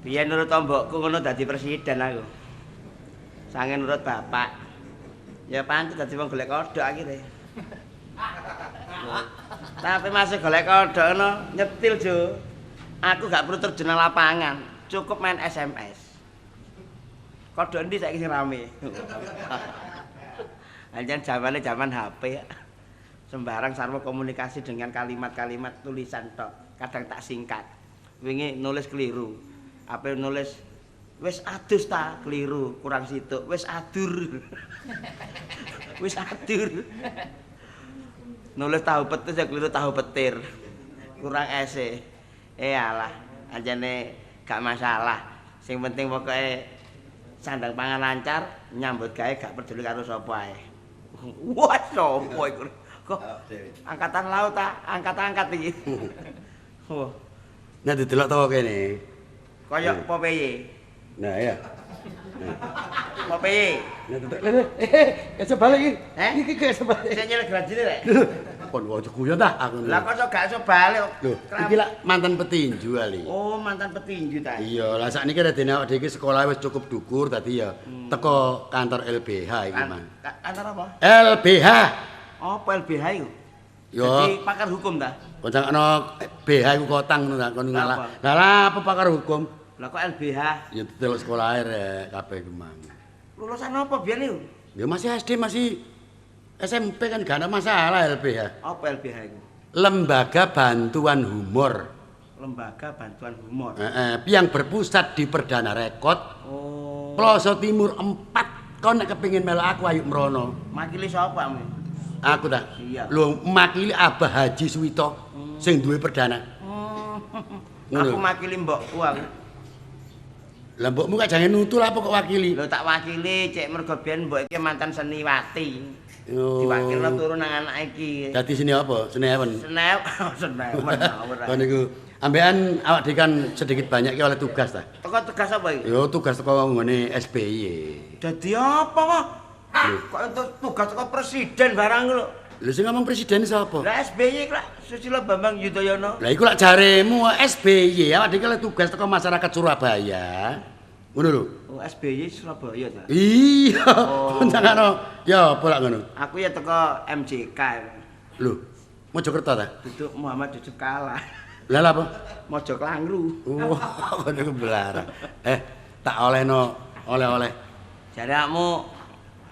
Biyen nurut mbokku ngono dadi presiden aku. Sange nurut bapak. Ya pancen dadi wong golek kodhok akhire. Tapi masih golek kodhok ngono nyetil Jo. Aku gak perlu terjun nang lapangan, cukup main SMS. Kodhok endi saiki sing rame? Anjen zamane zaman HP. Sembarang sarwa komunikasi dengan kalimat-kalimat tulisan tok. Kadang tak singkat. Wingi nulis keliru. Apa nulis wis adus ta keliru, kurang situk. Wis adur. Wis adur. Nulis tahu petis ya keliru tahu petir. Kurang ese. Eh alah, anjene gak masalah. Sing penting pokoke sandang pangan lancar, nyambut gawe gak peduli karo sapa ae. Wah, sapa iku? Kok angkatan laut ta, angkat-angkat iki. Wah, Nah didelok to kene. kaya Popeye. Nah iya. Popeye. Nah delok. Eh, balik iki. Eh? Iki gak balik. Sing nyelek grajine rek. Kon kok guyon ta aku. Lah kok iso gak iso balik kok. Lho, iki lak mantan petinju ali. Oh, mantan petinju ta. Iya, lah sakniki redene awake dhewe iki sekolah wis cukup dukur dadi ya teko kantor LBH iki, Mas. Kantor apa? LBH. Apa LBH iku? Yo. Jadi pakar hukum ta? Kon sangkano BH iku kotang ngono ta kon ngalah. Apa? Lah lah apa pakar hukum? Lah kok LBH? Ya delok sekolah ae rek kabeh iku mang. Lulusan apa biyen iku? Ya masih SD masih SMP kan gak ada masalah LBH. Apa LBH iku? Lembaga Bantuan Humor. Lembaga Bantuan Humor. Yang berpusat di Perdana Rekod, Oh. Ploso Timur 4. Kon nek kepengin melu aku ayo mrono. Makili sapa kamu? Aku ta. Iya. Lho makili Abah Haji Suwito sing duwe Perdana. Ngono. Aku makili mbokku aku. Lah mbokmu kok jangan nutul apa kok wakili? Lho tak wakili cek mergo biyen mbok iki mantan seniwati. Oh. Diwakilno turu nang anak iki. Dadi seni apa? Seni ewen. Senew, senewen ngawur. Kon niku ambekan awak dhewe kan sedikit banyak ki oleh tugas ta. Teko tugas apa iki? Yo tugas teko nggone SBY. Dadi apa kok? Kok entuk tugas teko presiden barang lho. Lho sing ngomong presiden sapa? Lah SBY lak Susilo Bambang Yudhoyono. Lah iku lak jaremu SBY awak dhewe oleh tugas teko masyarakat Surabaya. Ngono lho. Oh SBY Surabaya ta. Iya. Oh. Kon sangkano ya apa lak ngono. Aku ya teko MJK. Lho, Mojokerto ta? Duduk Muhammad Yusuf Kala. Lah lha apa? Mojo Klangru. Wah, kono iku belarang. Eh, tak olehno oleh-oleh. Jarakmu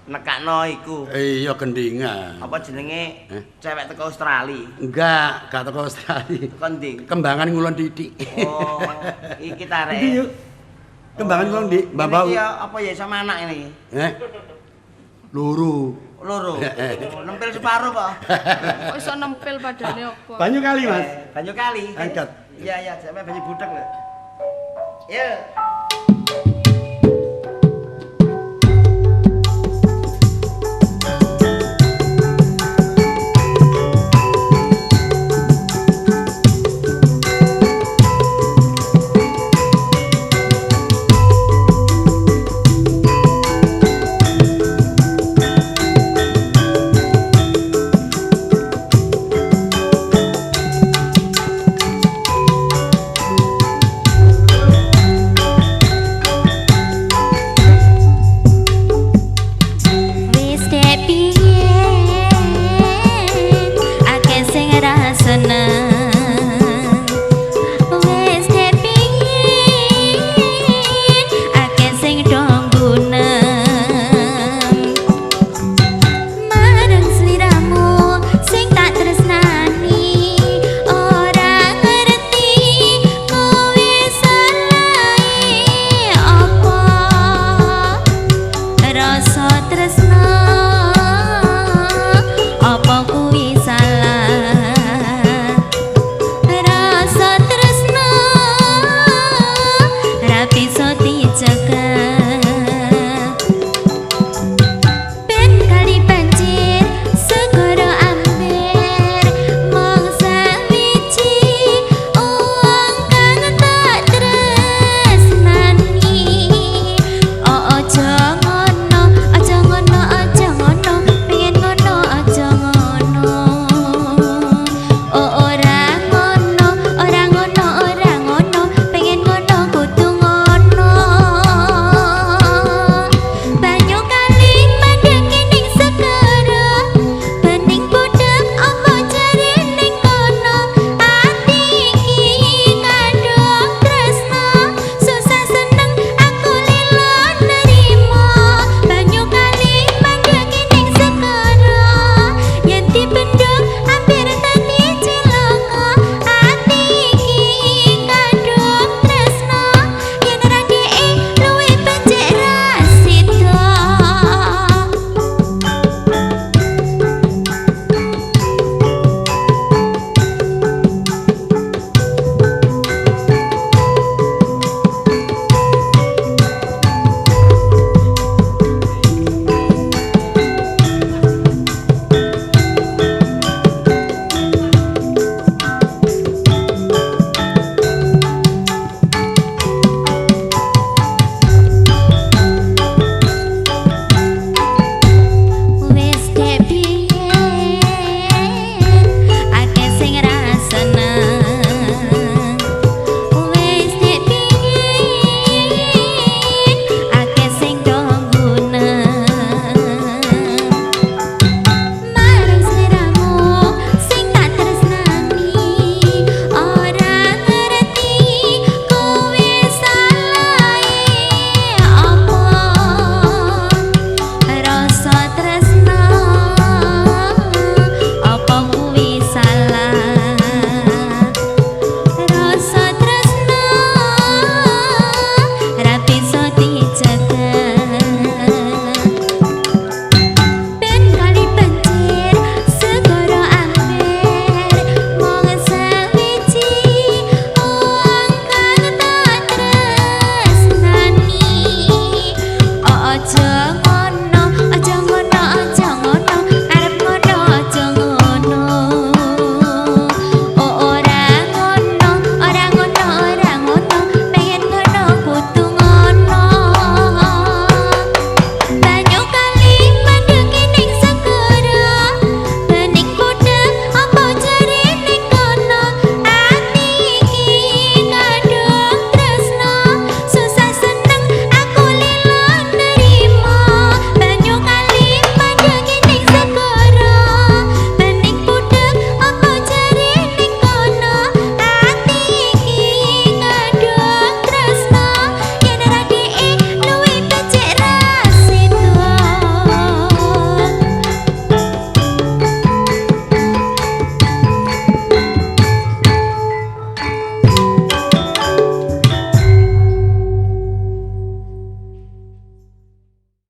nekakno iku. Iya gendingan. Apa jenenge? Eh? Cewek teko Australia. Enggak, gak teko Australia. Teko ndi? Kembangan ngulon titik. Oh, iki tarek. Ndi yuk? Kembangan ngulon dik, Mbak Bau. Iki ya apa ya sama anak ini? Eh. Loro. Loro. Oh, nempel separuh kok. Kok iso nempel padane apa? Banyu kali, Mas. Eh, banyu kali. Angkat. Iya, iya, sampe banyu budek lho. Yo. Wis dek piye akeh sing ra seneng. Wis dek piye akeh sing do ngguneng. Marang sliramu sing tak tresnani ora ngerti kowe salahe apa. Rasa tresna apa kuwi